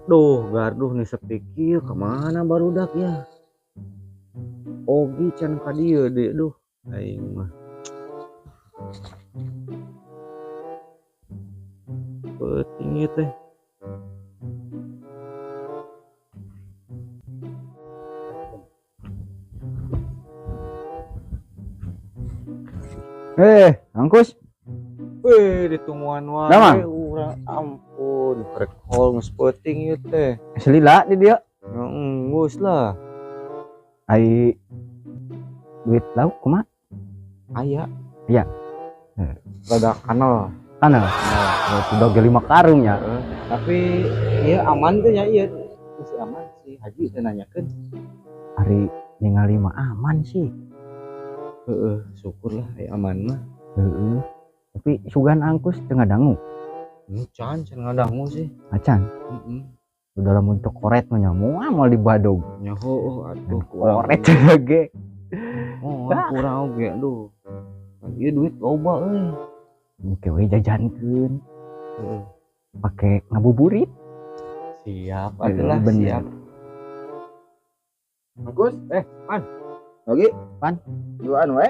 Duh, gaduh nih sepi kieu, kemana barudak ya? Ogi can ka dieu deui, duh aing mah. Peuting ieu teh. Eh, Angkus. Weh, ditungguan wae Damang. Urang, ampun, rek hol geus peuting ieu teh. Selila di dieu. Heeh, geus lah. Ai duit lauk kumaha? Aya. Aya. Rada kanal. Kanal. Oh, sudah ge 5 karung ya. Heeh. Tapi ieu aman teh nya ieu. Masih aman si Haji teh nanyakeun. Ari ningali mah aman sih. Heeh, syukurlah aya aman mah. Heeh. Tapi sugan Angkus teu ngadangu. Can, can ngadangu sih. Acan. Heeh. Udah lamun teu koret mah nya moal moal dibadog. Nya heueuh atuh koret ge. Oh, kurang oge aduh. Kan ieu duit loba euy. Engke we jajankeun. Heeh. Pake ngabuburit. Siap atulah, bener. Siap. Angkus, Pan. Oke, Pan. Duaan wae.